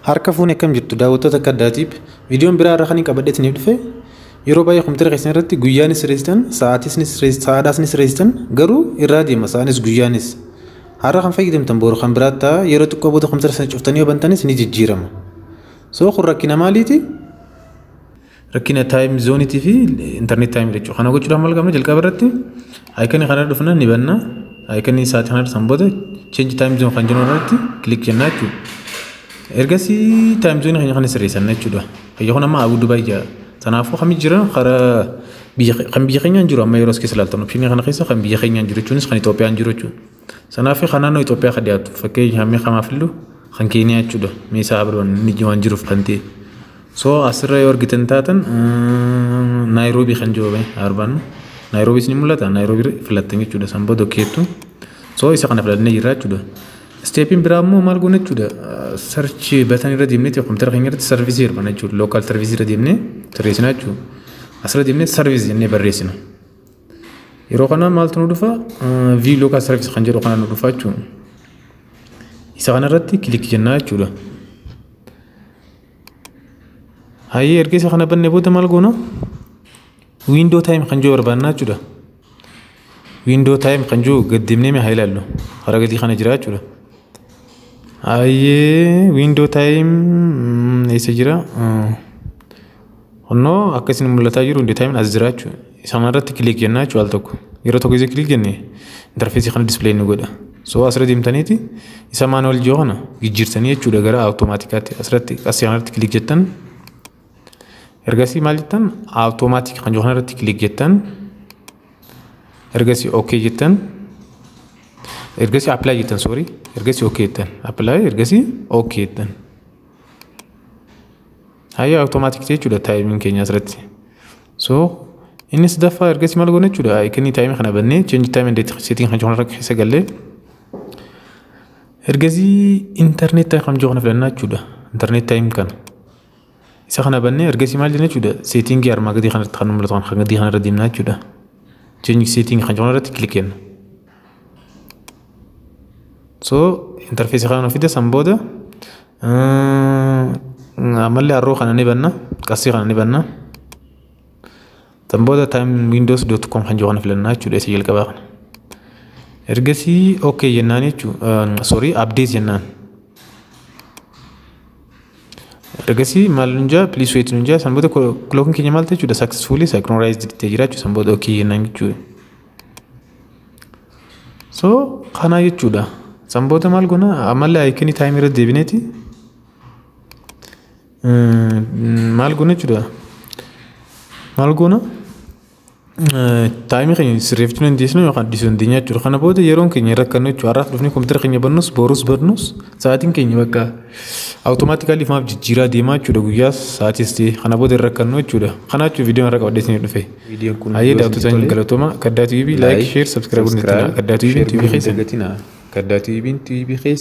Harka fuunee akkam jirtu daawwattoota akka addaatiif viidiyoon biraa irra kan hin qabadhee isiniif dhufe yeroo baay'ee kompiitara keessan irratti guyyaanis sirreessitan sa'aatis ni sa'aadhaas ni sirreessitan garuu irraa deema sa'aanis guyyaanis har'a kan fayyadamtan boru kan biraa ta'a yeroo xiqqoo booda kompiitara sana cuftanii yoo bantanis ni jijjiirama. So kun rakkina maaliiti? Rakkina time zoneitii fi internet time jechuudha. Kana gochuudhaaf maal qabna jalqaba irratti iconii kana dhufna ni banna. Iconii sa'aatii kana san booda change time zone kan jennu irratti click jenna jechuudha. Ergasii time zone keenya kana sirreessanna jechuudha. Kayya kun amma Abu Dubaay jira. Kanaafuu kami jira karaa biyya kan biyya keenyaan jiru amma yeroo as keessa ilaaltan optionii kana keessa kan biyya keenyaan jiru jechuunis kan Itoophiyaan jiru jechuudha. Sanaaf kan naannoo Itoophiyaa kan dhiyaatu fakkeenya hammee kamaaf illu kan Keeniyaa jechuudha. Meeshaa biroon inni waan jiruuf kan ta'e. So asirra yoo argitan taatan Naayiroobii kan jiru barbaannu. Naayiroobiis ni mul'ata. Naayiroobii filattan jechuudha. San booda keettu. So isa kana filannee jirra jechuudha. Stepiin biraa immoo maal goona jechuudha. Search button irra deemnee kompiitara keenya irratti service barbaanna jechuudha. Local service irra deemnee sirreessina jechuudha. Asirra deemnee service jennee barreessina. Yeroo kana maaltu nu dhufa? View local service kan jedhu kana nu dhufa jechuudha. Isa kanarratti click jennaa jechuudha. Hayyee erga isa kana bannee booda maal goona? Window time kan jiru barbaannaa jechuudha. Window time kan jiru gad deemnee mee haa ilaallu. Karaa gadii kana jira jechuudha. Hayyee window time eessa jira? Honnoo akkasiin mul'ataa jiru window time as jira jechuudha. Isa kanarratti click jennaa jechuudha al tokko. Yeroo tokko isa click jenne interface kana display nu godha. So asirra deemtaniiti isa manual jiru kana jijjiirtanii jechuudha gara automaticitti asirratti asii kanarratti click jettan. Ergasii maal jettan automatic kan jiru kanarratti click jettan. Ergasii okay jettan. Ergasii apply jettan sorry. Ergasii okay jettan. Apply ergasii okay jettan. Hayyee automatic jechuudha timeiin keenya asirratti. So inni sadaffaa ergasii maal goona jechuudha iconii time kana bannee change time and date setting kan jiru kanarra keessa gallee ergasii internet time kan jiru kana filannaa jechuudha. Internet time kana. Isa kana bannee ergasii maal jenna jechuudha settingii armaa gadii kanarratti kan mul'atu kan gadii kanarra deemnaa jechuudha. Change setting kan jiru kanarratti click jenna. So interface kana fide san booda ammallee arrow kana ni banna qasii kana ni banna. San booda time windows.com kan jiru kana filannaa jechuudha isa jalqabaa kana. Ergasii okay jennaan jechuudha sorry update jennaan. Ergasii maal nun jaa please wait nun jaa san booda clockiin keenya maal ta'e jechuudha successfully synchronized ta'ee jira jechuudha san booda okay jennaan jechuudha. So kana jechuudha. San booda maal goona ammallee iconii time irra deebineeti maal goona jechuudha. Maal goona time keenya sirreeffachuu dandeessinu yookaan dhiisuu dandeenya jechuudha. Kana booda yeroon keenya rakkannu jechuudha. Har'aaf dhufnee kompiitara keenya bannus borus bannus sa'aatiin keenya bakka automatically maaf jijjiiraa deemaa jechuudha guyyaas sa'aatis ta'e kana booda hin rakkannu jechuudha. Kana jechuun viidiyoon har'a qabadhee isinii dhufe. Viidiyoon kun Hayyee daawwattoota keenya galatooma. Kaddaa TV like share subscribe godhuun Kaddaa TV TV keessa. Kaddaa TV TV keessa.